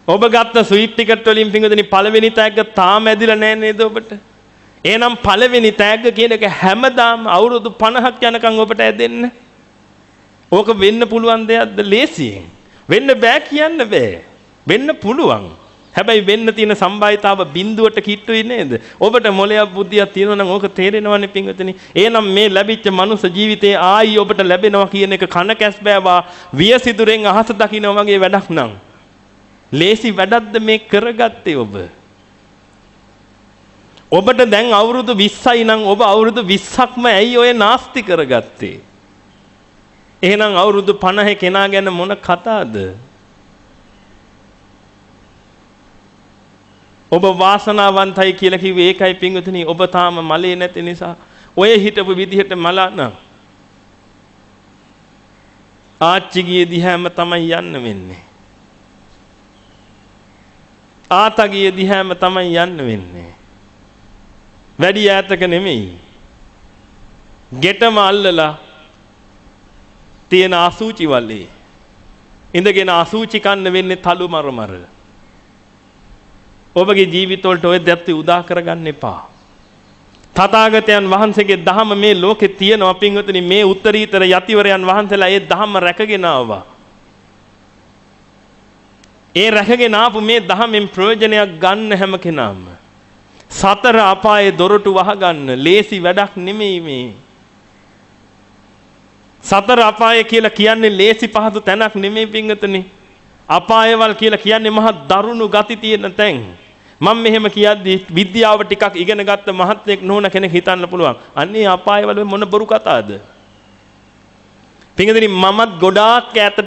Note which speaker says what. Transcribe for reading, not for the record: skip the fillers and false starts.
Speaker 1: ඔබ ගත්ත sweet ticket වලින් පින්වතුනි පළවෙනි තෑග්ග තාම ඇදිලා නෑ නේද ඔබට? එහෙනම් පළවෙනි තෑග්ග කියන එක හැමදාම අවුරුදු 50ක් යනකම් ඔබට ඇදෙන්න. ඕක වෙන්න පුළුවන් දෙයක්ද ලේසියෙන්? වෙන්න බෑ කියන්න බෑ. වෙන්න පුළුවන්. හැබැයි වෙන්න තියෙන සම්භාවිතාව බිඳුවට කිට්ටුයි නේද? ඔබට මොලයක් බුද්ධියක් තියෙනවා නම් ඕක තේරෙනවනේ පින්වතුනි. එහෙනම් මේ ලැබිච්ච මනුස්ස ජීවිතේ ආයි ඔබට ලැබෙනවා කියන එක කන කැස් බෑවා වියසිදුරෙන් අහස දකින්න වගේ වැඩක් නම් ලේසි වැඩක්ද මේ කරගත්තේ ඔබ? ඔබට දැන් අවුරුදු 20යි නම් ඔබ අවුරුදු 20ක්ම ඇයි ඔය නාස්ති කරගත්තේ? එහෙනම් අවුරුදු 50 කෙනා ගැන මොන කතාවද? ඔබ වාසනාවන්තයි කියලා කිව්වේ ඒකයි පින්වතුනි. ඔබ තාම මලේ නැති නිසා ඔය හිටපු විදිහට මලා නම් ආච්චි ගියේ දිහාම තමයි යන්න වෙන්නේ. ආතා ගියේ දිහාම තමයි යන්න වෙන්නේ. වැඩි ඈතක නෙමෙයි. ගෙටම අල්ලලා තියෙන අසූචි වලේ ඉඳගෙන අසූචි කන්න වෙන්නේ තලු මර මර. ඔබගේ ජීවිතවලට ඔය දැත්ති උදා කරගන්න එපා. තථාගතයන් වහන්සේගේ දහම මේ ලෝකේ තියෙනවා පින්වතුනි. මේ උත්තරීතර යතිවරයන් වහන්සේලා ඒ දහම රැකගෙන ආවා. ඒ රැකගෙන ආපු මේ දහමෙන් ප්‍රයෝජනයක් ගන්න හැම කෙනාම සතර අපායේ දොරටු වහගන්න ලේසි වැඩක් නෙමෙයි මේ. සතර අපාය කියලා කියන්නේ ලේසි පහසු තැනක් නෙමෙයි පින්වතුනි. අපායවල් කියලා කියන්නේ මහා දරුණු ගති තියෙන තැන්. මම මෙහෙම කියද්දි විද්‍යාව ටිකක් ඉගෙන ගත්ත මහත්යෙක් නෝන කෙනෙක් හිතන්න පුළුවන්. අනේ අපායවල මොන බොරු කතාවද? පින්වතුනි මමත් ගොඩාක් ඈතට